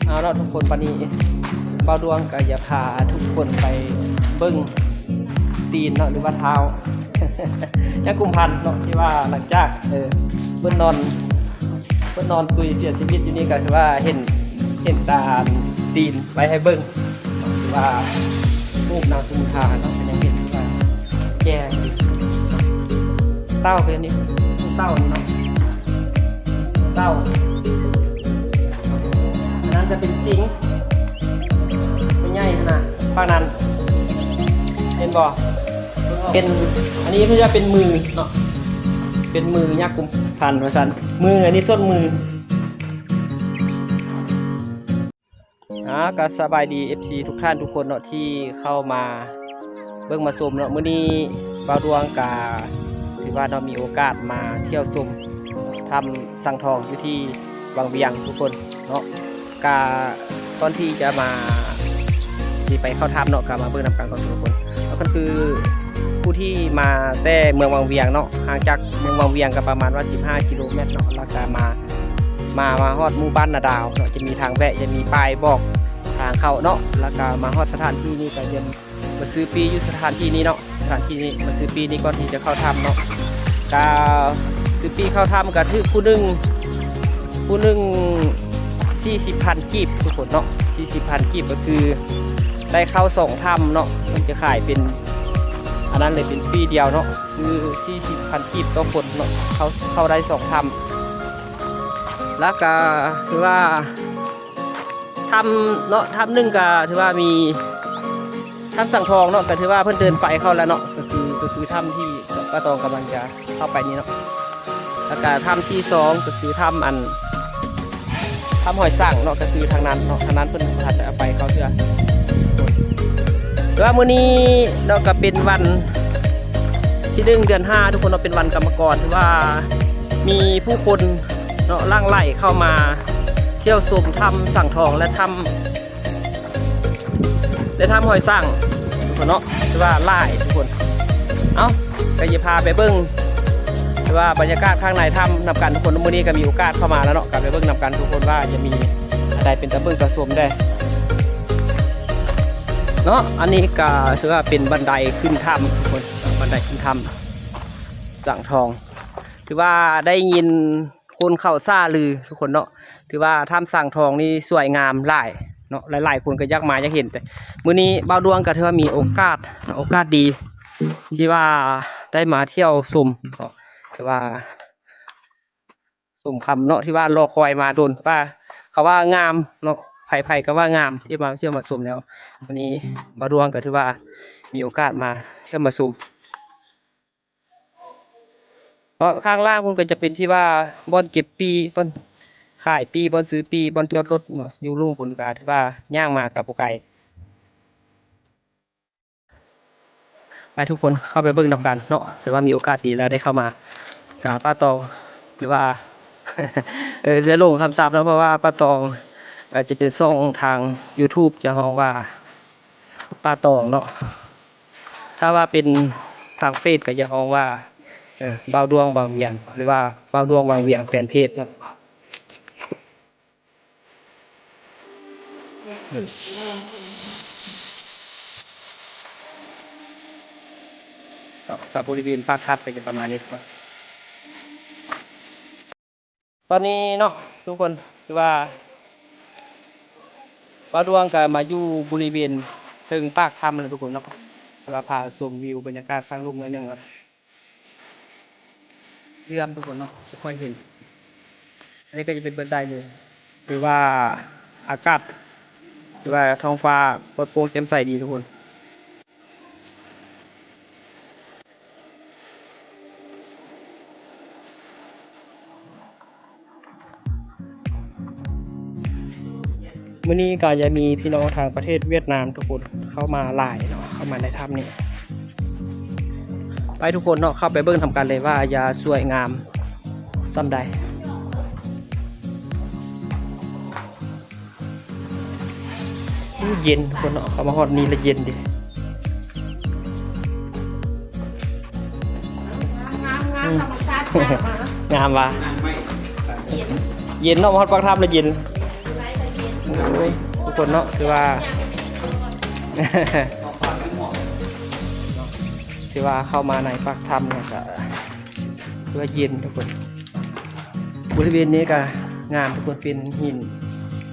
ເອົາເນາະທຸກຄົນ, ບັດນີ້ບ່າວດວງກໍຢາກພາທຸກຄົນໄປເບິ່ງຕີນເນາະ ຫຼືວ່າເທົ້າ ຍາກຸມພັນເນາະ ທີ່ວ່າຫຼັງຈາກ ເອີ ເພິ່ນນອນ ເພິ່ນນອນຕຸຍເສຍຊີວິດຢູ່ນີ້ ກໍຄືວ່າເຫັນ ເຫັນຕາຕີນໄວ້ໃຫ້ເບິ່ງ ຄືວ່າຮູບນາງສຸມນທາເນາະ ກໍຍັງເຫັນວ່າແກ່ຢູ່. ເຕົ້າຄືນີ້ ເຕົ້ານີ້ເນາະ ເຕົ້າ ອັນນັ້ນຈະເປັນສິງ ຕົວໃຫຍ່ຂະໜາດ ຝັ່ງນັ້ນ ເຫັນບໍ່? ເປັນ ອັນນີ້ເພິ່ນວ່າເປັນມືເນາະ ເປັນມືຍາກຸມພັນວ່າຊັ້ນ ມື ອັນນີ້ສົ້ນມື. ອ່າ ກໍສະບາຍດີ ເອັຟຊີ ທຸກທ່ານທຸກຄົນເນາະ ທີ່ເຂົ້າມາເບິ່ງມາຊົມເນາະ. ມື້ນີ້ບ່າວດວງກະຖືວ່າເນາະ ມີໂອກາດມາທ່ຽວຊົມຖ້ຳສັງທອງຢູ່ທີ່ວັງວຽງທຸກຄົນເນາະ. ກະກ່ອນທີ່ຈະມາ ຊິໄປເຂົ້າຖ້ຳເນາະ ກະມາເບິ່ງນຳກັນກ່ອນທຸກຄົນ. ກໍຄືຜູ້ທີ່ມາແຕ່ເມືອງວັງວຽງເນາະ ຫ່າງຈາກເມືອງວັງວຽງກໍປະມານວ່າສິບຫ້າກິໂລແມັດເນາະ ແລ້ວກະມາ ມາ ມາຮອດໝູ່ບ້ານນາດາວເນາະ ຈະມີທາງແວະ ຈະມີປ້າຍບອກທາງເຂົ້າເນາະ ແລ້ວກະມາຮອດສະຖານທີ່ນີ້ກໍຈະມາຊື້ປີ້ຢູ່ສະຖານທີ່ນີ້ເນາະ ສະຖານທີ່ນີ້ ມາຊື້ປີ້ນີ້ກ່ອນທີ່ຈະເຂົ້າຖ້ຳເນາະ. ກະຊື້ປີ້ເຂົ້າຖ້ຳກະຖືກຜູ້ໜຶ່ງ ຜູ້ໜຶ່ງສີ່ສິບພັນກີບທຸກຄົນເນາະ ສີ່ສິບພັນກີບ ກໍຄືໄດ້ເຂົ້າສອງຖ້ຳເນາະ ເພິ່ນຈະຂາຍເປັນ ອັນນັ້ນເລີຍ ເປັນປີ້ດຽວເນາະ ຄືສີ່ສິບພັນກີບຕໍ່ຄົນເນາະ ເຂົ້າ ເຂົ້າໄດ້ສອງຖ້ຳ. ແລ້ວກະຖືວ່າຖ້ຳເນາະ ຖ້ຳໜຶ່ງກະຖືວ່າມີຖ້ຳສັງທອງເນາະ ກະຖືວ່າເພິ່ນເດີນໄຟເຂົ້າແລ້ວເນາະ ກໍຄື ກໍຄືຖ້ຳທີ່ປ້າຕອງກຳລັງຈະເຂົ້າໄປນີ້ເນາະ. ແລ້ວກະຖ້ຳທີສອງ ກໍຄືຖ້ຳອັນ ຖ້ຳຫອຍສັງເນາະ ກໍຄືທາງນັ້ນເນາະ ທາງນັ້ນເພິ່ນບໍ່ທັນໄດ້ເອົາໄຟເຂົ້າເທື່ອ. ແຕ່ວ່າມື້ນີ້ເນາະ ກໍເປັນວັນທີໜຶ່ງ ເດືອນຫ້າ ທຸກຄົນເນາະ ເປັນວັນກຳມະກອນ ຖືວ່າມີຜູ້ຄົນເນາະ ຫຼັ່ງໄຫຼເຂົ້າມາທ່ຽວຊົມຖ້ຳສັງທອງ ແລະ ຖ້ຳ ແລະ ຖ້ຳຫອຍສັງເນາະ ຖືວ່າຫຼາຍທຸກຄົນ. ເອົ້າ ກໍຈະພາໄປເບິ່ງ ຖືວ່າບັນຍາກາດຂ້າງໃນຖ້ຳນຳກັນທຸກຄົນ. ມື້ນີ້ກໍມີໂອກາດເຂົ້າມາແລ້ວເນາະ ກໍໄປເບິ່ງນຳກັນທຸກຄົນວ່າຈະມີອັນໃດເປັນຕາເບິ່ງຕາຊົມແດ່ເນາະ. ອັນນີ້ກໍຖືວ່າເປັນບັນໄດຂຶ້ນຖ້ຳທຸກຄົນ ບັນໄດຂຶ້ນຖ້ຳສັງທອງ ຖືວ່າໄດ້ຍິນ ຄົນເຂົາສາລືທຸກຄົນເນາະ ຖືວ່າຖ້ຳສັງທອງນີ້ສວຍງາມຫຼາຍເນາະ ຫຼາຍໆຄົນກໍຢາກມາຢາກເຫັນ. ແຕ່ມື້ນີ້ບ່າວດວງກໍຖືວ່າມີໂອກາດ ໂອກາດດີທີ່ວ່າໄດ້ມາທ່ຽວຊົມເນາະ ຖືວ່າສົມຄຳເນາະ ທີ່ວ່າລໍຄອຍມາດົນ ວ່າເຂົາວ່າງາມເນາະ ໃຜໆກໍວ່າງາມ ທີ່ມາທ່ຽວມາຊົມແລ້ວ. ວັນນີ້ບ່າວດວງກໍຖືວ່າມີໂອກາດມາທ່ຽວມາຊົມ. ເພາະຂ້າງລ່າງພຸ້ນກໍຈະເປັນທີ່ວ່າບ່ອນເກັບປີ້ ບ່ອນຂາຍປີ້ ບ່ອນຊື້ປີ້ ບ່ອນຈອດລົດເນາະ ຢູ່ລຸ່ມພຸ້ນກໍຖືວ່າຍ່າງມາກໍບໍ່ໄກ. ໄປທຸກຄົນເຂົ້າໄປເບິ່ງນຳກັນເນາະ ຖືວ່າມີໂອກາດດີແລ້ວໄດ້ເຂົ້າມາ ກໍປ້າຕອງ ຫຼືວ່າ ເອີ ຈະຫຼົງຄຳສັບເນາະ ເພາະວ່າປ້າຕອງ ອາດຈະເປັນຊ່ອງທາງຢູທູບ ຈະຮ້ອງວ່າ ປ້າຕອງເນາະ ຖ້າວ່າເປັນທາງເຟສກໍຈະຮ້ອງວ່າ ເອີ ບ່າວດວງວັງວຽງ ຫຼືວ່າບ່າວດວງວັງວຽງແຟນເພຈເນາະ. ກໍ ກໍບໍລິເວນປາກຖ້ຳກໍຈະປະມານນີ້. ຕອນນີ້ເນາະທຸກຄົນ ຄືວ່າບ່າວດວງກໍມາຢູ່ບໍລິເວນເທິງປາກຖ້ຳແລ້ວທຸກຄົນເນາະ ຄືວ່າພາຊົມວິວບັນຍາກາດທາງລຸ່ມໜ້ອຍໜຶ່ງເນາະ ເຫຼື້ອມທຸກຄົນເນາະ ບໍ່ຄ່ອຍເຫັນ. ອັນນີ້ກໍຈະເປັນບັນໄດເລີຍ ຄືວ່າອາກາດ ຄືວ່າທ້ອງຟ້າປອດໂປ່ງແຈ່ມໃສດີທຸກຄົນ. ມື້ນີ້ກໍຈະມີພີ່ນ້ອງທາງປະເທດຫວຽດນາມທຸກຄົນເຂົ້າມາຫຼາຍເນາະ ເຂົ້າມາໃນຖ້ຳນີ້. ໄປທຸກຄົນເນາະ ເຂົ້າໄປເບິ່ງນຳກັນເລີຍວ່າຈະສວຍງາມສ່ຳໃດ. ໂອ້ ເຢັນທຸກຄົນເນາະ ເຂົ້າມາຮອດນີ້ລະເຢັນເດ. ງາມໆ ທຳມະຊາດງາມມາກ ງາມຫວາ? ເຢັນ ເຢັນເນາະ ມາຮອດປາກຖ້ຳລະເຢັນ. ໂອ້ຍ ທຸກຄົນເນາະ ຖືວ່າ ຖືວ່າເຂົ້າມາໃນປາກຖ້ຳນີ້ກະ ຖືວ່າເຢັນທຸກຄົນ. ບໍລິເວນນີ້ກະງາມທຸກຄົນ ເປັນຫີນ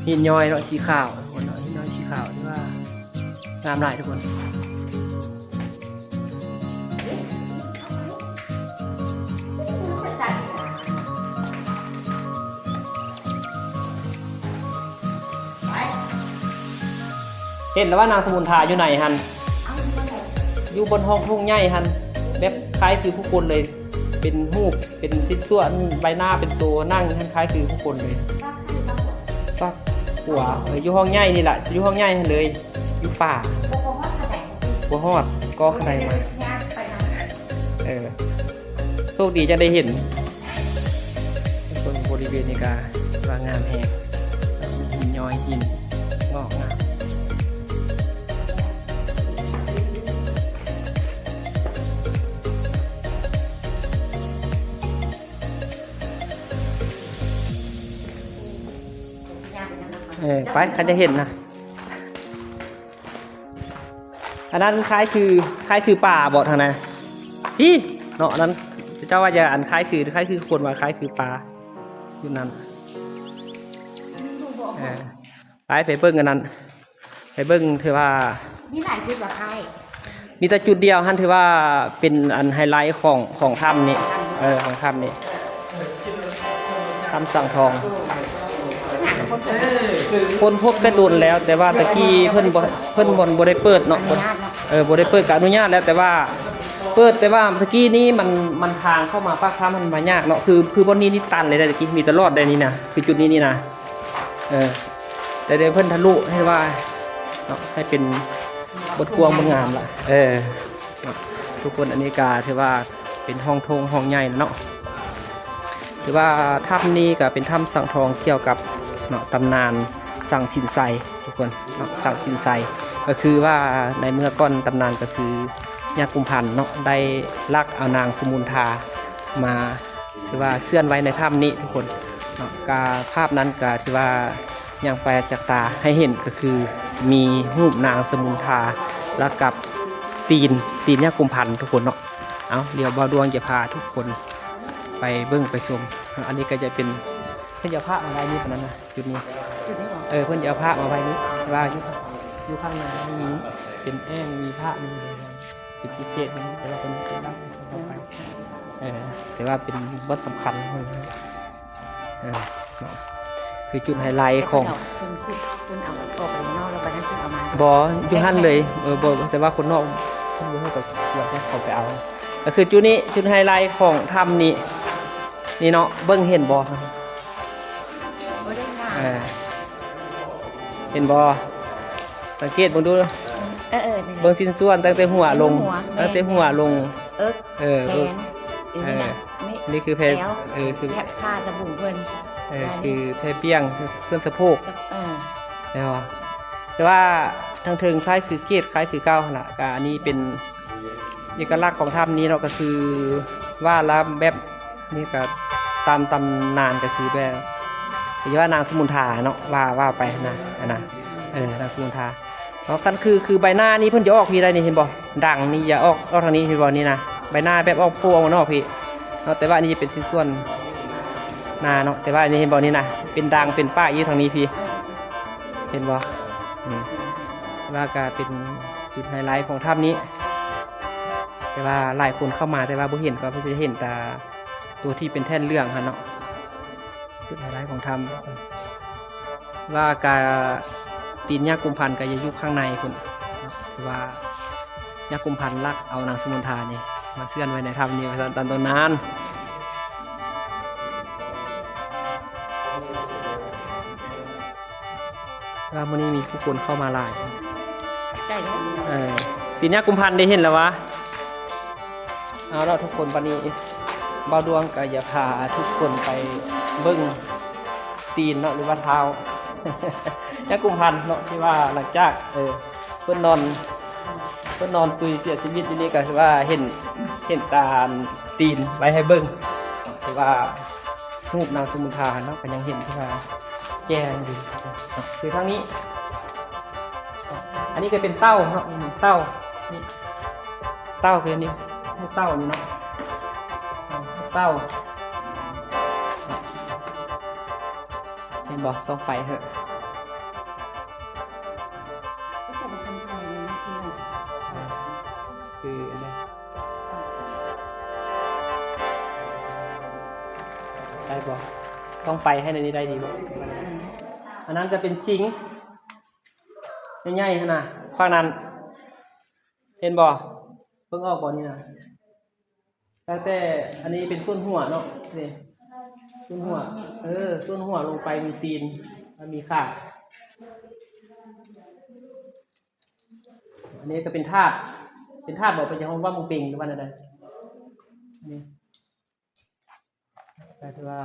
ຫີນຍ້ອຍເນາະ ສີຂາວ ເນາະ ຫີນຍ້ອຍສີຂາວ ຖືວ່າງາມຫຼາຍທຸກຄົນ. ເຫັນແລ້ວວ່ານາງສະມຸນທາຢູ່ໃນຫັ້ນ ຢູ່ບົນຫ້ອງໂຖງໃຫຍ່ຫັ້ນ ແບບຄ້າຍຄືຜູ້ຄົນເລີຍ ເປັນຮູບ ເປັນຊິ້ນສ່ວນໃບໜ້າ ເປັນໂຕນັ່ງຫັ້ນ ຄ້າຍຄືຜູ້ຄົນເລີຍ. ຟາກຂວາ ເອີ ຢູ່ຫ້ອງໃຫຍ່ນີ້ລະ ຢູ່ຫ້ອງໃຫຍ່ຫັ້ນເລີຍ ຢູ່ຝາ ບໍ່ຮອດຂະໄດ ບໍ່ຮອດ ກໍຂະໄດມາ ເອີ ໂຊກດີຈັ່ງໄດ້ເຫັນ. ເບິ່ງບໍລິເວນນີ້ກະວ່າງາມແຮງ ມີຫີນຍ້ອຍ ຫີນງອກງາມ. ເອີ ໄປ ຄັນຈະເຫັນນະ. ອັນນັ້ນຄ້າຍຄື ຄ້າຍຄືປາບໍທາງນັ້ນ ພີ້ເນາະ. ອັນນັ້ນເຈົ້າວ່າຈະອັນຄ້າຍຄື ຄ້າຍຄືຄົນວ່າຄ້າຍຄືປາ ຈຸດນັ້ນ. ເອີ ໄປ ໄປເບິ່ງອັນນັ້ນ ໄປເບິ່ງ ຖືວ່າມີຫຼາຍຈຸດວ່າຄ້າຍ ມີແຕ່ຈຸດດຽວຫັ້ນ ຖືວ່າເປັນອັນໄຮໄລຂອງ ຂອງຖ້ຳນີ້ ເອີ ຂອງຖ້ຳນີ້ ຖ້ຳສັງທອງ ຄົ້ນພົບແຕ່ດົນແລ້ວ ແຕ່ວ່າຕະກີ້ເພິ່ນບໍ່ ເພິ່ນບໍ່ ບໍ່ໄດ້ເປີດເນາະ ເອີ ບໍ່ໄດ້ເປີດ ກະອະນຸຍາດແລ້ວ ແຕ່ວ່າເປີດ ແຕ່ວ່າຕະກີ້ນີ້ມັນ ມັນທາງເຂົ້າມາປາກຖ້ຳມັນມາຍາກເນາະ ຄື ຄືບ່ອນນີ້ນີ້ຕັນເລີຍໄດ໋ ຕະກີ້ມີແຕ່ລອດໄດ໋ນີ້ນະ ຄືຈຸດນີ້ນີ້ນະ ເອີ ແຕ່ດຽວເພິ່ນທະລຸໃຫ້ວ່າເນາະ ໃຫ້ເປັນບົດກວ້າງບົດງາມລະ ເອີ ເນາະ ທຸກຄົນ. ອັນນີ້ກະຖືວ່າເປັນຫ້ອງໂຖງຫ້ອງໃຫຍ່ເນາະ ຖືວ່າຖ້ຳນີ້ກະເປັນຖ້ຳສັງທອງ ກ່ຽວກັບເນາະ ຕຳນານສັງສິນໄຊ ທຸກຄົນເນາະ ສັງສິນໄຊ ກະຄືວ່າໃນເມື່ອກ່ອນຕຳນານກະຄື ຍາກຸມພັນເນາະ ໄດ້ລັກເອົານາງສຸມຸນທາມາ ຖືວ່າເຊື່ອນໄວ້ໃນຖ້ຳນີ້ທຸກຄົນເນາະ. ກະພາບນັ້ນກະຖືວ່າຍັງປະຈັກຕາໃຫ້ເຫັນ ກະຄືມີຮູບນາງສະມຸນທາ ແລ້ວກັບຕີນ ຕີນຍາກຸມພັນທຸກຄົນເນາະ. ເອົາ ດຽວບ່າວດວງຈະພາທຸກຄົນໄປເບິ່ງໄປຊົມ. ອັນນີ້ກະຈະເປັນ ເພິ່ນຈະເອົາພະມາໄວ້ນີ້ປານນັ້ນນະ ຈຸດນີ້ ຈຸດນີ້ບໍ? ເອີ ເພິ່ນຈະເອົາພະມາໄວ້ນີ້ ວ່າຢູ່ ຢູ່ຂ້າງໃນມີເປັນແອ່ງ ມີພະ ມີ ຈຸດພິເສດມັນ ແຕ່ວ່າເພິ່ນເກັບໄວ້ເຂົ້າໄປ ເອີ ແຕ່ວ່າເປັນບ່ອນສຳຄັນ ເອີ ເນາະ ຄືຈຸດໄຮໄລຂອງ ເພິ່ນເອົາອອກໄປນອກ ແລ້ວບັດນັ້ນຈຶ່ງເອົາມາ ບໍ່ ຢູ່ຫັ້ນເລີຍ ເອີ ບໍ່ ແຕ່ວ່າຄົນນອກເພິ່ນບໍ່ໃຫ້ເຂົ້າ ກວດໃຫ້ເຂົາໄປເອົາ ກະຄືຈຸດນີ້ ຈຸດໄຮໄລຂອງຖ້ຳນີ້ ນີ້ເນາະ ເບິ່ງເຫັນບໍ່? ບໍ່ໄດ້ງາມ ເອີ ເຫັນບໍ່? ສັງເກດເບິ່ງດູ ເອີ ເອີ ນີ້ແຫຼະ ເບິ່ງຊິ້ນສ່ວນຕັ້ງແຕ່ຫົວລົງ ຕັ້ງແຕ່ຫົວລົງ ເອິກ ເອີ ແຂນ ເອີ ນີ້ແຫຼະ ນີ້ຄືແຜ່ ເອີ ຄືແຜ່ ຜ້າສະບຸງເພິ່ນ ເອີ ຄືແຜ່ປ່ຽງ ສ່ວນສະໂພກ ເອີ ແມ່ນບໍ່? ແຕ່ວ່າທາງເທິງຄ້າຍຄືເກດ ຄ້າຍຄືເກົ່າຫັ້ນລະ ກະອັນນີ້ເປັນ ເອກະລັກຂອງຖ້ຳນີ້ເນາະ ກະຄືວ່າລະແບບນີ້ກະຕາມຕຳນານກະຄືແບບ ເອີ້ນວ່ານາງສະມຸນທາເນາະ ວ່າ ວ່າໄປຫັ້ນນະ ອັນນະ ເອີ ນາງສະມຸນທາເນາະ. ຄັນຄື ຄືໃບໜ້ານີ້ເພິ່ນຈະອອກພີ້ໄດ໋ນີ້ ເຫັນບໍ່? ດັງນີ້ຈະອອກ ອອກທາງນີ້ ເຫັນບໍ່? ນີ້ນະ ໃບໜ້າແບບອອກໂຜ່ອອກມານອກພີ້ເນາະ ແຕ່ວ່າອັນນີ້ຈະເປັນຊິ້ນສ່ວນໜ້າເນາະ ແຕ່ວ່າອັນນີ້ເຫັນບໍ່? ນີ້ນະ ເປັນດັງເປັນປ້າຍຢູ່ທາງນີ້ພີ້ ເຫັນບໍ່? ອືມ ວ່າກະເປັນ ຈຸດໄຮໄລຂອງຖ້ຳນີ້ ແຕ່ວ່າຫຼາຍຄົນເຂົ້າມາ ແຕ່ວ່າບໍ່ເຫັນ ກໍເພິ່ນຈະເຫັນແຕ່ຕົວທີ່ເປັນແທ່ນເຫຼືອງຫັ້ນເນາະ. ຈຸດໄຮໄລຂອງຖ້ຳ ວ່າກະຕີນຍາກຸມພັນກະຈະຢູ່ຂ້າງໃນພຸ້ນເນາະ ຄືວ່າຍາກຸມພັນລັກເອົານາງສຸມົນທານີ້ມາເຊື່ອນໄວ້ໃນຖ້ຳນີ້ວ່າຊັ້ນ ຕາມຕຳນານ. ວ່າມື້ນີ້ມີຜູ້ຄົນເຂົ້າມາຫຼາຍ ໃກ້ແລ້ວ ເອີ ຕີນຍາກຸມພັນໄດ້ເຫັນແລ້ວວະ. ເອົາລະທຸກຄົນ ບັດນີ້ບ່າວດວງກໍຢາກພາທຸກຄົນໄປເບິ່ງຕີນເນາະ ຫຼືວ່າເທົ້າຍາກຸມພັນເນາະ ທີ່ວ່າຫຼັງຈາກ ເອີ ເພິ່ນນອນ ເພິ່ນນອນຕຸຍເສຍຊີວິດຢູ່ນີ້ ກໍຄືວ່າເຫັນ ເຫັນຕາຕີນໄວ້ໃຫ້ເບິ່ງ ຄືວ່າ ຮູບນາງສຸມົນທາເນາະ ກໍຍັງເຫັນທີ່ວ່າ ແກ່ຢູ່ ຄືທາງນີ້. ອັນນີ້ກໍເປັນເຕົ້າເນາະ ນີ້ເຕົ້າ ນີ້ເຕົ້າຄືອັນນີ້ ເຕົ້ານີ້ເນາະ ເຕົ້າ ເຫັນບໍ່? ສ່ອງໄຟເຮີ້ ຄືອັນນີ້ ໄດ້ບໍ່? ຕ້ອງໄປໃຫ້ໃນນີ້ໄດ້ດີບໍ່? ອັນນັ້ນຈະເປັນຊິງໃຫຍ່ໆຫັ້ນນະ ຝັ່ງນັ້ນ ເຫັນບໍ່? ເບິ່ງອອກບໍ່ນີ້ນະ? ຕັ້ງແຕ່ອັນນີ້ເປັນສ່ວນຫົວເນາະ ນີ້ສ່ວນຫົວ ເອີ ສ່ວນຫົວລົງໄປມີຕີນ ແລ້ວມີຂາ. ອັນນີ້ກໍເປັນທາດ ເປັນທາດບໍ່? ເພິ່ນຈະຮ້ອງວ່າໝູເປັງ ຫຼືວ່າແນວໃດ? ອັນນີ້ ກໍຖືວ່າ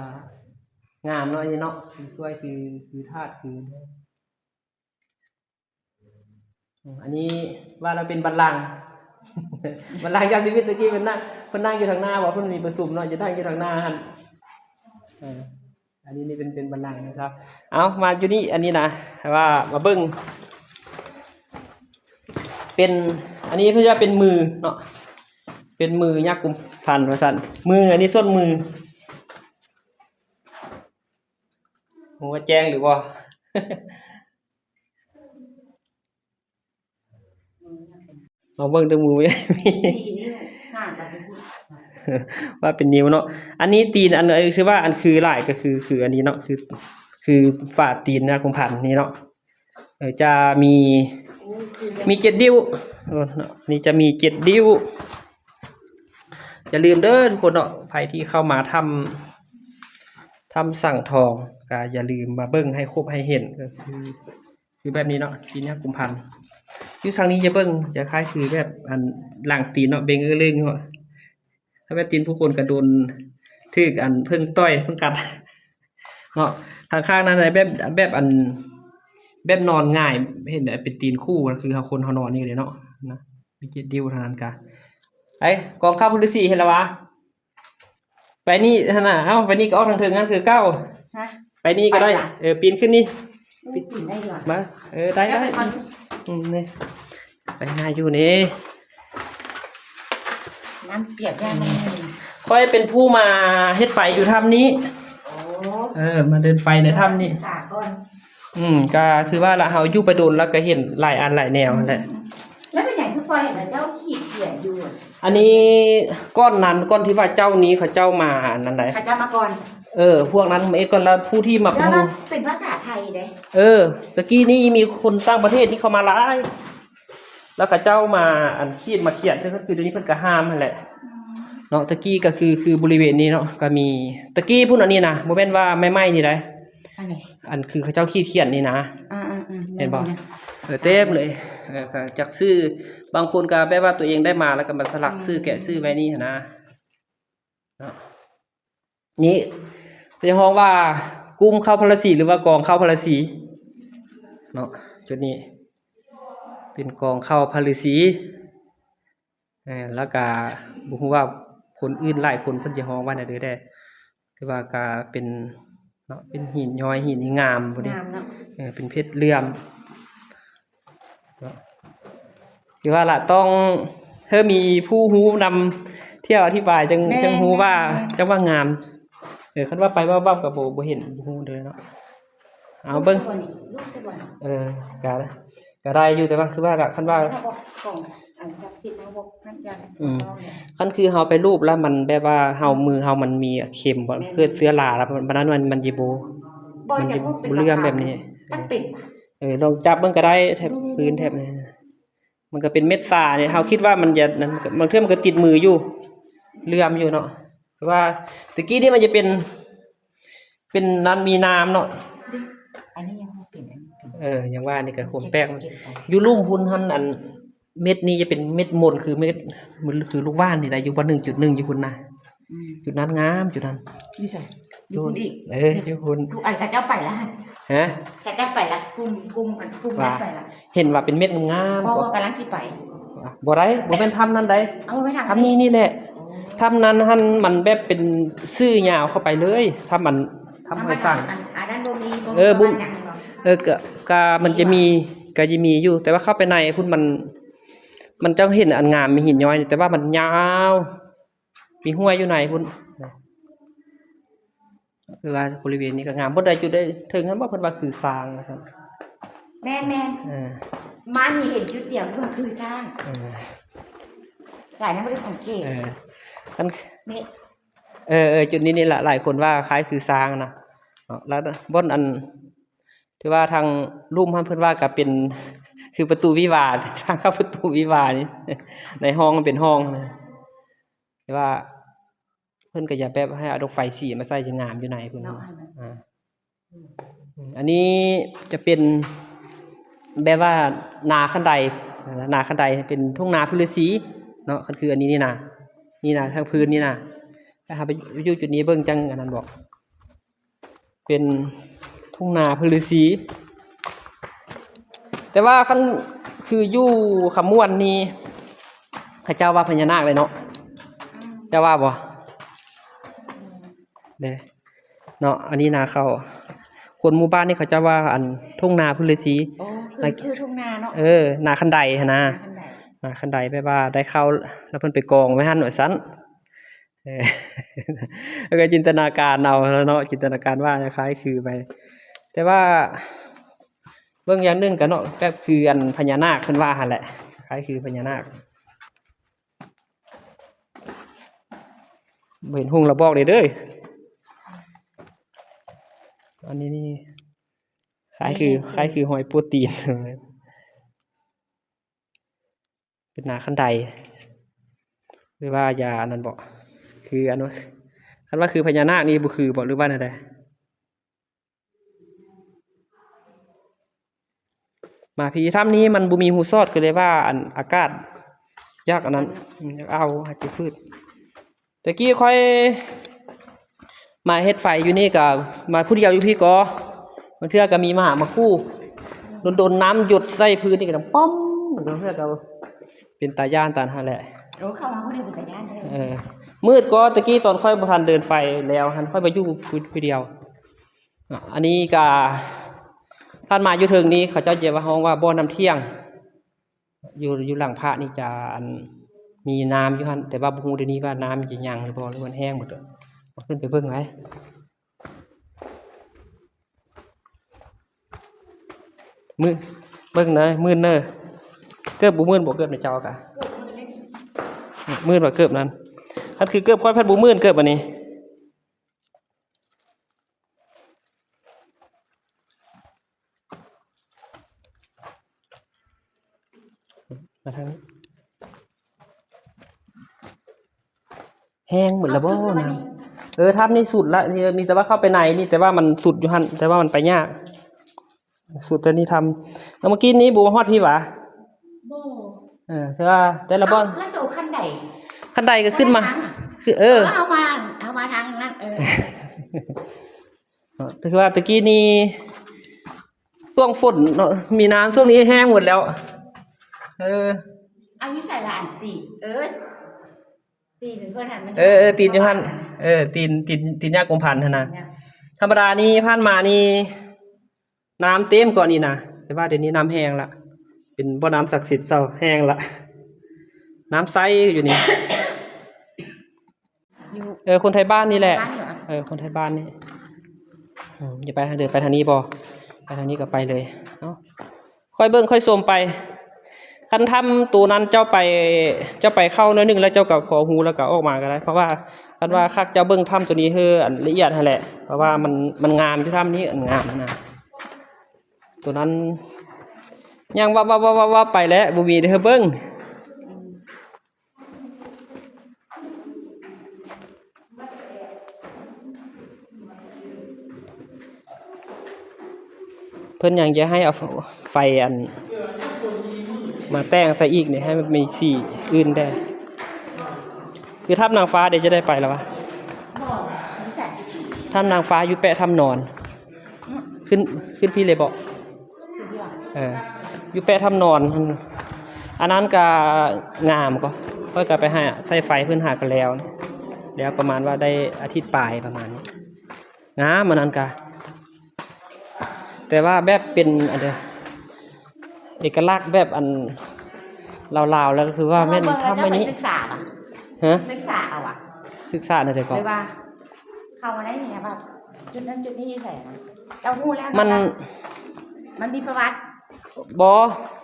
ງາມເນາະ ອັນນີ້ເນາະ ສວຍ ຄື ຄືທາດ ຄື ອືມ ອັນນີ້ວ່າລາວເປັນບັນລັງ ບັນລັງເຈົ້າຊີວິດ. ຕະກີ້ເພິ່ນນັ່ງ ເພິ່ນນັ່ງຢູ່ທາງໜ້າບໍ່? ເພິ່ນມີປະຊຸມເນາະ ຈະນັ່ງຢູ່ທາງໜ້າຫັ້ນ ເອີ ອັນນີ້ນີ້ເປັນ ເປັນບັນລັງນະຄັບ. ເອົາ ມາຢູ່ນີ້ ອັນນີ້ນະ ວ່າມາເບິ່ງ ເປັນ ອັນນີ້ເພິ່ນວ່າເປັນມືເນາະ ເປັນມືຍັກກຸມພັນວ່າຊັ້ນ ມື ອັນນີ້ສ່ວນມື ຮູ້ວ່າແຈ້ງຫຼືບໍ່? ລອງເບິ່ງເດີ ມືມີສີ່ນິ້ວ ຫ້າກັບຫົກ ວ່າເປັນນິ້ວເນາະ. ອັນນີ້ຕີນ ອັນ ຄືວ່າອັນຄືຫຼາຍກໍຄື ຄືອັນນີ້ເນາະ ຄື ຄືຝາຕີນນະ ກຸມພັນນີ້ເນາະ ເອີ ຈະມີ ໂອ້ ຄື ມີເຈັດນິ້ວ ເອີ ເນາະ ນີ້ຈະມີເຈັດນິ້ວ. ຢ່າລືມເດີທຸກຄົນເນາະ ໃຜທີ່ເຂົ້າມາຖ້ຳ ຖ້ຳສັງທອງ ກໍຢ່າລືມມາເບິ່ງໃຫ້ຄົບໃຫ້ເຫັນ ກໍຄື ຄືແບບນີ້ເນາະ ຕີນຍັກກຸມພັນ. ຢູ່ທາງນີ້ຈະເບິ່ງຈະຄ້າຍຄືແບບອັນຫຼັງຕີນເນາະ ເບັງເອີເລິງເນາະ ຖ້າແມ່ນຕີນຜູ້ຄົນກໍໂດນຖືກອັນເຜິ້ງຕ່ອຍເຜິ້ງກັດເນາະ. ທາງຂ້າງນັ້ນແບບ ແບບອັນ ແບບນອນຫງາຍ ເຫັນເປັນຕີນຄູ່ ຄືເຮົາ ຄົນເຮົານອນນີ້ເດ້ເນາະ ນະ ມີເຈັດນິ້ວທາງນັ້ນກະ. ໄອ້ ກອງເຂົ້າພະລືສີເຫັນລະຫວາ? ໄປນີ້ຫັ້ນນະ ເອົ້າ ໄປນີ້ກໍອອກທາງເທິງນັ້ນຄືເກົ່າ. ຮະ? ໄປນີ້ກໍໄດ້ ໄປລະ? ເອີ ປີນຂຶ້ນນີ້. ປີນໄດ້ຢູ່ຫວາ? ມາ ເອີ ໄດ້ ໄດ້ ໄປກ່ອນ. ອືມ ນີ້ ໄປງ່າຍຢູ່ນີ້. ນ້ຳປຽກຢ່າງໜຶ່ງ. ຂ້ອຍເປັນຜູ້ມາເຮັດໄຟຢູ່ຖ້ຳນີ້. ໂອ້ ເອີ ມາເດີນໄຟໃນຖ້ຳນີ້. ສຶກສາກ່ອນ. ອືມ ກໍຄືວ່າລະ ເຮົາຢູ່ໄປດົນແລ້ວກໍເຫັນຫຼາຍອັນຫຼາຍແນວຫັ້ນແຫຼະ. ອືມ ແລ້ວເປັນຫຍັງຄືປ່ອຍໃຫ້ເຂົາເຈົ້າຂີດຂຽນຢູ່? ອັນນີ້ກ່ອນນັ້ນ ກ່ອນທີ່ວ່າເຈົ້ານີ້ເຂົາເຈົ້າມາອັນນັ້ນໃດ໋ ເຂົາເຈົ້າມາກ່ອນ. ເອີ ພວກນັ້ນມາເຮັດກ່ອນ ແລ້ວຜູ້ທີ່ມາ ແລ້ວວ່າເປັນພາສາໄທເດ້. ເອີ ຕະກີ້ນີ້ມີຄົນຕ່າງປະເທດນີ້ເຂົ້າມາຫຼາຍ ແລ້ວເຂົາເຈົ້າມາອັນຂີດມາຂຽນ ຄືດຽວນີ້ເພິ່ນກໍຫ້າມຫັ້ນແຫຼະ. ອືມ ເນາະ ຕະກີ້ກໍຄື ຄືບໍລິເວນນີ້ເນາະ ກໍມີ ຕະກີ້ພຸ້ນ ອັນນີ້ນະ ບໍ່ແມ່ນວ່າໃໝ່ໆນີ້ໃດ໋. ອັນນີ້ ອັນຄືເຂົາເຈົ້າຂີດຂຽນນີ້ນະ. ອ່າໆໆ ເຫັນບໍ່? ແມ່ນຢູ່ນະ. ເອີ ເຕັມເລີຍ. ເອີ ກໍຈັກຊື່ ບາງຄົນກໍແບບວ່າຕົວເອງໄດ້ມາ ແລ້ວກໍມາສະຫຼັກຊື່ ອືມ ແກະຊື່ໄວ້ນີ້ຫັ້ນນະ ເນາະ. ນີ້ເພິ່ນຈະຮ້ອງວ່າກຸ່ມເຂົ້າພະລະສີ ຫຼືວ່າກອງເຂົ້າພະລະສີເນາະ. ຈຸດນີ້ເປັນກອງເຂົ້າພະລືສີ. ເອີ ແລ້ວກະບໍ່ຮູ້ວ່າຄົນອື່ນຫຼາຍຄົນເພິ່ນຈະຮ້ອງວ່າແນວໃດແດ່ ແຕ່ວ່າກະເປັນເນາະ ເປັນຫີນຍ້ອຍ ຫີນງາມພຸ້ນເດ ງາມເນາະ. ເອີ ເປັນເພັດເຫຼື້ອມເນາະ. ຄືວ່າລະ ຕ້ອງ ເອີ ມີຜູ້ຮູ້ນຳທ່ຽວອະທິບາຍ ຈັ່ງ ແມ່ນ ຈັ່ງຮູ້ວ່າ ແມ່ນ ຈັ່ງວ່າງາມ. ເອີ ຄັນວ່າໄປວັບໆກໍບໍ່ ບໍ່ເຫັນ ບໍ່ຮູ້ເລີຍເນາະ. ເອົາເບິ່ງ ເອີ ກະ ກະໄດ້ຢູ່ ແຕ່ວ່າຄືວ່າລະ ຄັນວ່າ ອັນສັກສິດເຮົາບໍ່ ອືມ ຄັນຄືເຮົາໄປລູບແລ້ວມັນແບບວ່າເຮົາ ອືມ ມືເຮົາມັນມີເຂັມ ແມ່ນ ເກີດເຊື້ອລາແລ້ວ ບັດນັ້ນມັນ ມັນຊິບໍ່ ມັນຊິບໍ່ເລື່ອມແບບນີ້. ເອີ ລອງຈັບເບິ່ງກໍໄດ້ ແຖບພື້ນແຖບນີ້ ມັນກໍເປັນເມັດຊານີ້ ເຮົາຄິດວ່າມັນຈະນັ້ນ ບາງເທື່ອມັນກໍຕິດມືຢູ່ ເຫຼື້ອມຢູ່ເນາະ. ແຕ່ວ່າຕະກີ້ນີ້ມັນຈະເປັນ ເປັນນັ້ນ ມີນ້ຳເນາະ. ອັນນີ້ຍັງບໍ່ເປັນ ອັນນີ້ເປັນ ເອີ ຍັງວ່ານີ້ກໍຄວາມແປກ ເກັບໄປ ຢູ່ລຸ່ມພຸ້ນຫັ້ນ ອັນເມັດນີ້ຈະເປັນເມັດມົນ ຄືເມັດ ຄືລູກຫວ່ານນີ້ແຫຼະ ຢູ່ບ່ອນໜຶ່ງຈຸດໜຶ່ງຢູ່ພຸ້ນນະ. ອືມ ຈຸດນັ້ນງາມ ຈຸດນັ້ນ. ຢູ່ໃສ? ຢູ່ພຸ້ນອີກ? ເອີ ຢູ່ພຸ້ນ. ອັນເຂົາເຈົ້າໄປລະຫັ້ນ. ຮະ? ເຂົາເຈົ້າໄປລະ ກຸ່ມ ກຸ່ມ ອັນກຸ່ມນັ້ນໄປລະ. ເຫັນວ່າເປັນເມັດງາມໆ ບໍ່ ບໍ່ ກຳລັງຊິໄປ. ບໍ່ໄດ້ ບໍ່ແມ່ນຖ້ຳນັ້ນໃດ໋. ເອົາ ບໍ່ແມ່ນຖ້ຳ ຖ້ຳນີ້ນີ້ແຫຼະ. ໂອ້ ຖ້ຳນັ້ນຫັ້ນມັນແບບເປັນຊື່ຍາວເຂົ້າໄປເລີຍ ຖ້ຳອັນ ທຳຫ້ວຍສ້າງ. ອັນ ອັນນັ້ນບໍ່ມີ ບໍ່ມີ ເອີ ບຸ ປະຫວັດຫຍັງເນາະ. ເອີ ກະ ກະມັນຈະມີ ກະຈະມີຢູ່ ແຕ່ວ່າເຂົ້າໄປໃນພຸ້ນມັນ ມັນຈະເຫັນອັນງາມ ມີຫີນຍ້ອຍ ແຕ່ວ່າມັນຍາວ ມີຫ້ວຍຢູ່ໃນພຸ້ນ. ຄືວ່າບໍລິເວນນີ້ກໍງາມ ບໍ່ໄດ້ຢູ່ໄດ້ເຖິງຫັ້ນບໍ່ ເພິ່ນວ່າຄືຊ້າງວ່າຊັ້ນ. ແມ່ນໆ ເອີ ມານີ້ເຫັນຈຸດດຽວ ເພິ່ນວ່າຄືຊ້າງ. ເອີ ຫຼາຍນະ ບໍ່ໄດ້ສັງເກດ. ເອີ ອັນນີ້ ເອີໆ ຈຸດນີ້ນີ້ລະ ຫຼາຍຄົນວ່າຄ້າຍຄືຊ້າງນະເນາະ. ແລ້ວບ່ອນອັນ ຖືວ່າທາງລຸ່ມຫັ້ນ ເພິ່ນວ່າກໍເປັນຄືປະຕູວິວາ ທາງເຂົ້າປະຕູວິວານີ້ ໃນຫ້ອງມັນເປັນຫ້ອງນະ. ແຕ່ວ່າເພິ່ນກໍຢາກແບບໃຫ້ເອົາດອກໄຟສີມາໃສ່ ຈະງາມຢູ່ໃນພຸ້ນເນາະ. ອ່າ ອືມ ອັນນີ້ຈະເປັນແບບວ່ານາຄັນໄດ ນາຄັນໄດ ເປັນທົ່ງນາພືນລືສີເນາະ. ຄັນຄືອັນນີ້ນີ້ນະ ນີ້ນະ ທາງພື້ນນີ້ນະ ຖ້າເຮົາໄປຢູ່ຈຸດນີ້ເບິ່ງ ຈັ່ງອັນນັ້ນບໍ ເປັນທົ່ງນາພືນລືສີ. ແຕ່ວ່າຄັນຄືຢູ່ຄຳມ່ວນນີ້ ເຂົາເຈົ້າວ່າພະຍານາກເລີຍເນາະ. ເຈົ້າວ່າບໍ່? ເດ້ ເນາະ ອັນນີ້ນາເຂົ້າ ຄົນໝູ່ບ້ານນີ້ເຂົາເຈົ້າວ່າ ອັນ ທົ່ງນາພຸ້ນເລີຍຊິ. ໂອ້ ຄື ອັນ ຄືທົ່ງນາເນາະ. ເອີ ນາຄັນໄດຫັ້ນນາ ນາຄັນໄດ ນາຄັນໄດ ແບບວ່າໄດ້ເຂົ້າແລ້ວເພິ່ນໄປກອງໄວ້ຫັ້ນວ່າຊັ້ນ. ເອີ ແລ້ວກໍຈິນຕະນາການເອົາເນາະ ຈິນຕະນາການວ່າຄ້າຍຄືໄປ. ແຕ່ວ່າເບິ່ງຢ່າງໜຶ່ງກໍເນາະ ແບບຄື ອັນ ພະຍານາກເພິ່ນວ່າຫັ້ນແຫຼະ ຄ້າຍຄືພະຍານາກ. ບໍ່ເຫັນຮຸ່ງລະບອກເດ້ ເດີ. ອັນນີ້ນີ້ ຄ້າຍຄື ນີ້ ນີ້ຄື ຄ້າຍຄືຮອຍໂປຣຕີນ ເປັນນາຄັນໄດ ຫຼືວ່າຢ່າອັນນັ້ນບໍ? ຄືອັນວ່າ ຄັນວ່າຄືພະຍານາກນີ້ບໍ່ຄືບໍ ຫຼືວ່າແນວໃດ? ມາພີ້ ຖ້ຳນີ້ມັນບໍ່ມີຮູສອດ ກໍເລີຍວ່າ ອັນ ອາກາດຢາກອັນນັ້ນ ຢາກເອົາ ຫາຍໃຈຟືດ. ແຕ່ກີ້ຂ້ອຍມາເຮັດໄຟຢູ່ນີ້ ກໍມາຜູ້ດຽວຢູ່ພີ້ກໍ ບາງເທື່ອກໍມີໝາມາຄູ່ ດົນໆ ນ້ຳຢົດໃສ່ພື້ນນີ້ກໍດັງປ້ອມ ບາງເທື່ອກໍເປັນຕາຢ້ານຕານຫັ້ນແຫຼະ. ໂອ້ ເຂົ້າມາຜູ້ດຽວເປັນຕາຢ້ານເດ້. ເອີ ມືດກໍ ແຕ່ກີ້ຕອນຂ້ອຍບໍ່ທັນເດີນໄຟແລ້ວຫັ້ນ ຂ້ອຍມາຢູ່ຜູ້ ຜູ້ດຽວ. ອາ ອັນນີ້ກະ ທ່ານມາຢູ່ເທິງນີ້ ເຂົາເຈົ້າຈະວ່າ ຮ້ອງວ່າບໍ່ນ້ຳທ່ຽງ. ຢູ່ ຢູ່ຫຼັງພະນີ້ຈະ ອັນ ມີນ້ຳຢູ່ຫັ້ນ ແຕ່ວ່າບໍ່ຮູ້ດຽວນີ້ວ່ານ້ຳຈະຍັງຫຼືບໍ່ ຫຼືມັນແຫ້ງໝົດ. ເອົາຂຶ້ນໄປເບິ່ງໄວ້. ມື ເບິ່ງເດີ ມື່ນເດີ. ເກີບບໍ່ມື່ນບໍ່ ເກີບໃນເຈົ້າກະ? ເກີບມື່ນໄດ້ນີ້. ມື່ນວ່າເກີບນັ້ນ. ຄັນຄືເກີບຂ້ອຍພັດບໍ່ມື່ນ ເກີບອັນນີ້. ມາທາງນີ້ ແຫ້ງໝົດແລ້ວບໍ່ນະ? ເອີ ຖ້ຳນີ້ສຸດລະ ມີແຕ່ວ່າເຂົ້າໄປໃນນີ້ ແຕ່ວ່າມັນສຸດຢູ່ຫັ້ນ ແຕ່ວ່າມັນໄປຍາກ ສຸດແຕ່ນີ້ຖ້ຳ. ແລ້ວເມື່ອກີ້ນີ້ບໍ່ຮອດພີ້ຫວາ? ບໍ່. ເອີ ແຕ່ວ່າແຕ່ລະບ່ອນ ເອົ້າ ແລ້ວໂຕຂັ້ນໃດ? ຂັ້ນໃດກໍຂຶ້ນມາ ຄື ເອີ ເຮົາມາ ເຮົາມາທາງນັ້ນ ເອີ ເນາະ ຖືວ່າຕະກີ້ນີ້ຊ່ວງຝົນເນາະ ມີນ້ຳ ຊ່ວງນີ້ແຫ້ງໝົດແລ້ວ. ເອີ ເອົາຢູ່ໃສລະອັນຕີນ? ເອີ ຕີນເພິ່ນຫັ້ນ ເອີ ເອີ ຕີນຢູ່ຫັ້ນ ເອີ ຕີນ ຕີນ ຕີນຍາກຸມພັນຫັ້ນນະ. ທຳມະດານີ້ຜ່ານມານີ້ ນ້ຳເຕັມເກາະນີ້ນະ ແຕ່ວ່າດຽວນີ້ນ້ຳແຫ້ງລະ ເປັນບໍ່ນ້ຳສັກສິດເຊົາ ແຫ້ງລະ ນ້ຳໃສຢູ່ນີ້. ຢູ່ ເອີ ຄົນໄທບ້ານນີ້ແຫຼະ ບ້ານຢູ່ອະ ເອີ ຄົນໄທບ້ານນີ້. ອືມ ຢ່າໄປທາງເດີ ໄປທາງນີ້ບໍ່? ໄປທາງນີ້ກໍໄປເລີຍເນາະ. ຄ່ອຍເບິ່ງຄ່ອຍຊົມໄປ. ຄັນຖ້ຳໂຕນັ້ນເຈົ້າໄປ ເຈົ້າໄປເຂົ້າໜ້ອຍໜຶ່ງແລ້ວ ເຈົ້າກໍພໍຮູ້ແລ້ວກໍອອກມາກໍໄດ້ ເພາະວ່າຄັນວ່າຄັກເຈົ້າເບິ່ງຖ້ຳໂຕນີ້ເຮີ ອັນລະອຽດຫັ້ນແຫຼະ ເພາະວ່າມັນ ມັນງາມຢູ່ຖ້ຳນີ້ ອັນງາມນະ. ໂຕນັ້ນຍ່າງວັບໆໆໆໄປແລ້ວ ບໍ່ມີໃຫ້ເບິ່ງ. ເພິ່ນຍັງຈະໃຫ້ເອົາໄຟອັນມາແຕ່ງໃສ່ອີກນີ້ ໃຫ້ມັນມີສີອື່ນແດ່. ຄືຖ້ຳນາງຟ້າເດ ຈະໄດ້ໄປແລ້ວວະ? ຖ້ຳນາງຟ້າຢູ່ແປະຖ້ຳນອນ. ຂຶ້ນ ຂຶ້ນພີ້ເລີຍບໍ? ເອີ ຢູ່ແປະຖ້ຳນອນ ອັນນັ້ນກະງາມກໍ ຂ້ອຍກະໄປຫາໃສ່ໄຟເພິ່ນຫາກະແລ້ວ ແລ້ວປະມານວ່າໄດ້ອາທິດປາຍປະມານນີ້. ງາມ ອັນນັ້ນກະ ແຕ່ວ່າແບບເປັນອັນເດ ເອກະລັກແບບອັນລາວໆ ແລ້ວຄືວ່າແມ່ນ ເຮົາເບິ່ງແລ້ວເຈົ້າໄປສຶກສາບໍ່? ຮະ? ສຶກສາເອົາຫວາ? ສຶກສາແນວໃດກໍ? ຫຼືວ່າເຂົ້າມາໄດ້ນີ້ແບບຈຸດນັ້ນຈຸດນີ້ຢູ່ໃສນະ? ເຈົ້າຮູ້ແລ້ວ ມັນ ມັນມີປະຫວັດ? ບໍ່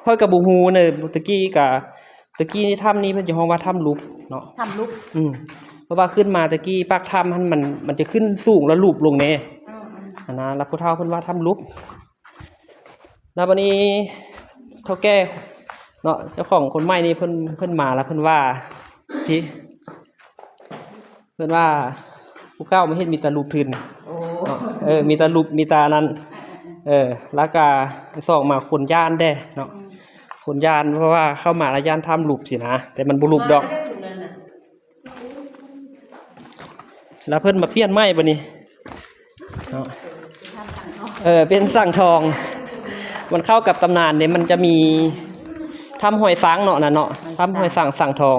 ຂ້ອຍກໍບໍ່ຮູ້ເນາະ ແຕ່ກີ້ກະ ແຕ່ກີ້ໃນຖ້ຳນີ້ເພິ່ນຈະຮ້ອງວ່າຖ້ຳຫຼຸບເນາະ ຖ້ຳຫຼຸບ ອືມ ເພາະວ່າຂຶ້ນມາແຕ່ກີ້ປາກຖ້ຳຫັ້ນ ມັນ ມັນຈະຂຶ້ນສູງແລ້ວຫຼຸບລົງເດ້ ອືມໆ ຫັ້ນນະ ແລ້ວຜູ້ເຖົ້າເພິ່ນວ່າຖ້ຳຫຼຸບ ແລ້ວບັດນີ້ເຖົ້າແກ່ເນາະ ເຈົ້າຂອງຄົນໃໝ່ນີ້ ເພິ່ນ ເພິ່ນມາແລ້ວເພິ່ນວ່າ ທີ່ ເພິ່ນວ່າຜູ້ເກົ່າມາເຮັດມີແຕ່ຮູບທຶນ ໂອ້ ເອີ ມີແຕ່ຮູບ ມີແຕ່ອັນນັ້ນ ເອີ ແລ້ວກະສອງມາຄົນຢ້ານແດ່ເນາະ ອືມ ຄົນຢ້ານ ເພາະວ່າເຂົ້າມາແລ້ວຢ້ານຖ້ຳຫຼຸບຊີ້ນະ ແຕ່ມັນບໍ່ຫຼຸບດອກ ແລ້ວເພິ່ນມາປ່ຽນໃໝ່ບັດນີ້ເນາະ ເອີ ເປັນສັງທອງ ມັນເຂົ້າກັບຕຳນານເດ້ ມັນຈະມີຖ້ຳຫ້ວຍຊ້າງເນາະ ນັ້ນເນາະ ຖ້ຳຫ້ວຍຊ້າງ ສັງທອງ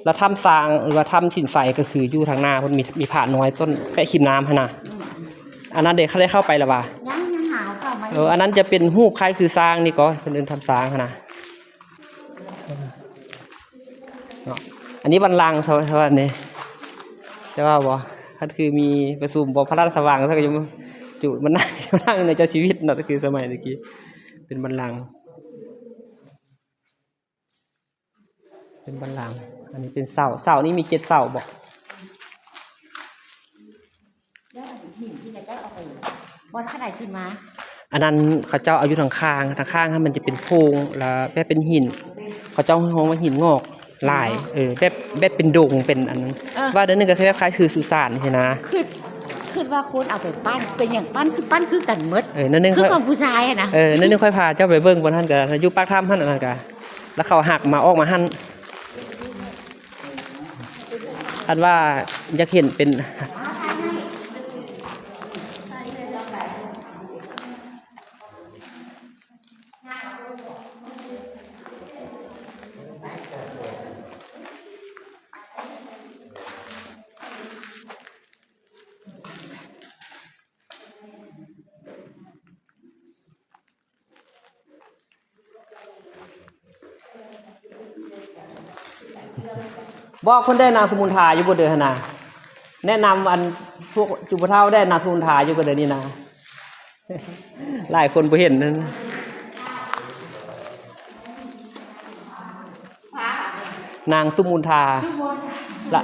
ແລ້ວຖ້ຳຊ້າງ ຫຼືວ່າຖ້ຳສິນໄຊ ກໍຄືຢູ່ທາງໜ້າເພິ່ນ ມີ ມີຜານ້ອຍຕົ້ນແປະຂິມນ້ຳຫັ້ນນະ ອືມ ອັນນັ້ນເດ້ ເຂົາໄດ້ເຂົ້າໄປແລ້ວຫວາ? ຍັງ ຍັງຫາເຂົ້າມາ ເອີ ອັນນັ້ນຈະເປັນຮູບຄ້າຍຄືຊ້າງນີ້ກໍ ເພິ່ນເອີ້ນຖ້ຳຊ້າງຫັ້ນນະ ເນາະ ອັນນີ້ບັນລັງສະຫວັນນີ້ ຈະວ່າບໍ່? ຄັນຄືມີປະຊຸມບໍ່ ພະລາຊະວັງ ເຂົາກໍຈະຈຸມານັ່ງ ມານັ່ງໃນເຈົ້າຊີວິດເນາະ ຄືສະໄໝແຕ່ກີ້ ເປັນບັນລັງ ເປັນບັນລັງ ອັນນີ້ເປັນເສົາ ເສົານີ້ມີເຈັດເສົາບໍ? ແລ້ວອັນຫີນທີ່ເຂົາເຈົ້າເອົາໄປບ່ອນຂະໄດຂຶ້ນມາ? ອັນນັ້ນເຂົາເຈົ້າເອົາຢູ່ທາງຂ້າງ ທາງຂ້າງຫັ້ນມັນຈະເປັນໂພງ ແລ້ວແບບເປັນຫີນ ເຂົາເຈົ້າຮ້ອງວ່າຫີນງອກຫຼາຍ ຫີນງອກ ເອີ ແບບ ແບບເປັນດົງ ເປັນອັນ ເອີ ວ່າແນວໜຶ່ງກໍຄ້າຍໆ ຄືສຸສານຊີ້ນະ ຄິດ ຄິດວ່າຄົນເອົາໄປປັ້ນ ເປັນຫຍັງປັ້ນ ຄືປັ້ນຄືກັນໝົດ ເອີ ແນວໜຶ່ງ ຄື ຂ້ອຍ ຂອງຜູ້ຊາຍຫັ້ນນະ ເອີ ແນວໜຶ່ງຂ້ອຍພາເຈົ້າໄປເບິ່ງບ່ອນຫັ້ນກໍ ຢູ່ປາກຖ້ຳຫັ້ນ ອັນນັ້ນກໍ ແລ້ວເຂົາຫັກມາ ອອກມາຫັ້ນ ອັນວ່າຢາກເຫັນເປັນ ບອກເພິ່ນໄດ້ນາງສຸມົນທາຢູ່ບໍ່ເດີຫັ້ນນະ ແນະນຳອັນພວກຈຸຜູ້ເຖົ້າໄດ້ນາງສຸມົນທາຢູ່ບໍ່ເດີນີ້ນະ ຫຼາຍຄົນບໍ່ເຫັນນັ້ນ ນາງສຸມົນທາ ສຸມົນທາ ລະ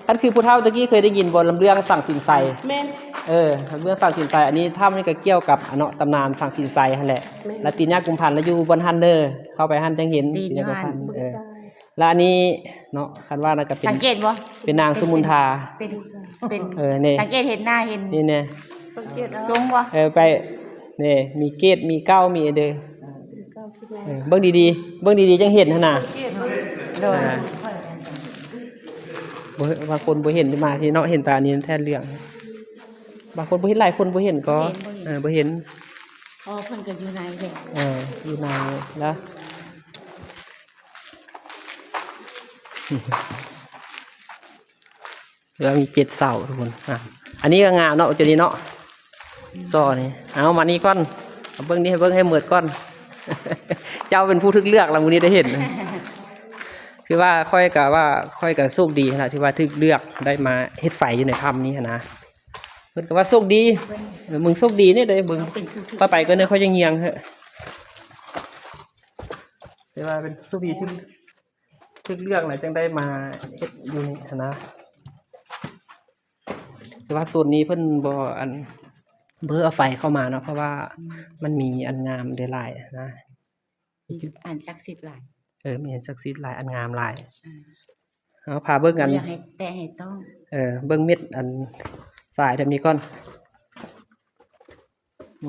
ອັນຄືຜູ້ເຖົ້າຕະກີ້ເຄີຍໄດ້ຍິນບໍ່ ລຳເລື່ອງສັງສິນໄຊ? ແມ່ນ ເອີ ລຳເລື່ອງສັງສິນໄຊ ອັນນີ້ຖ້ຳນີ້ກໍກ່ຽວກັບ ອະເນາະ ຕຳນານສັງສິນໄຊຫັ້ນແຫຼະ ແມ່ນ ລະຕີນຍາກຸມພັນລະຢູ່ບ່ອນຫັ້ນເດີ ເຂົ້າໄປຫັ້ນຈັ່ງເຫັນ ຕີນຍາກຸມພັນ ເອີ ລະອັນນີ້ເນາະ ຄັນວ່ານັ້ນກໍເປັນ ສັງເກດບໍ່? ເປັນນາງສຸມົນທາ ເປັນ ເປັນ ເອີ ນີ້ ສັງເກດເຫັນໜ້າ ເຫັນ ນີ້ແນ່ ສັງເກດເອົາ ຊົງບໍ່? ເອີ ໄປ ນີ້ ມີເກດ ມີເກົ້າ ມີເດີ ເອີ ເອີ ເບິ່ງດີໆ ເບິ່ງດີໆ ຈັ່ງເຫັນຫັ້ນນະ ໂດຍ ອ່າ ບໍ່ ບາງຄົນບໍ່ເຫັນ ມາທີ່ເນາະ ເຫັນແຕ່ອັນນີ້ແທນເລື່ອງ ບາງຄົນບໍ່ເຫັນ ຫຼາຍຄົນບໍ່ເຫັນກໍ ບໍ່ເຫັນ ບໍ່ເຫັນ ເອີ ບໍ່ເຫັນ ເພາະເພິ່ນກໍຢູ່ໃນເດ້ ເອີ ຢູ່ໃນລະ ແລ້ວມີເຈັດເສົາທຸກຄົນ ອ່າ ອັນນີ້ກໍງາມເນາະ ຈຸດນີ້ເນາະ ຊໍນີ້ ເອົາມານີ້ກ່ອນ ເອົາເບິ່ງນີ້ໃຫ້ເບິ່ງໃຫ້ໝົດກ່ອນ ເຈົ້າເປັນຜູ້ຖືກເລືອກລະ ມື້ນີ້ໄດ້ເຫັນ ຄືວ່າຂ້ອຍກະວ່າ ຂ້ອຍກະໂຊກດີຫັ້ນລະ ທີ່ວ່າຖືກເລືອກໄດ້ມາເຮັດໄຟຢູ່ໃນຖ້ຳນີ້ຫັ້ນນະ ເພິ່ນກໍວ່າໂຊກດີ ເອີ ມຶງໂຊກດີນີ້ເດ້ ເບິ່ງ ເປັນຜູ້ຖືກ ໄປໆ ກ່ອນເດີ ຂ້ອຍຍັງຍ່າງເຮີ ແຕ່ວ່າເປັນໂຊກດີທີ່ ຖືກເລືອກແລ້ວຈັ່ງໄດ້ມາເຮັດຢູ່ນີ້ຫັ້ນນະ ແຕ່ວ່າໂຊນນີ້ເພິ່ນບໍ່ ອັນ ບໍ່ເອົາໄຟເຂົ້າມາເນາະ ເພາະວ່າ ອືມ ມັນມີອັນງາມຫຼາຍໆນະ ມີອັນສັກສິດຫຼາຍ ເອີ ມີອັນສັກສິດຫຼາຍ ອັນງາມຫຼາຍ ອ່າ ເຮົາພາເບິ່ງກັນ ບໍ່ຢາກໃຫ້ແຕະໃຫ້ຕ້ອງ ເອີ ເບິ່ງເມັດອັນຊາຍແບບນີ້ກ່ອນ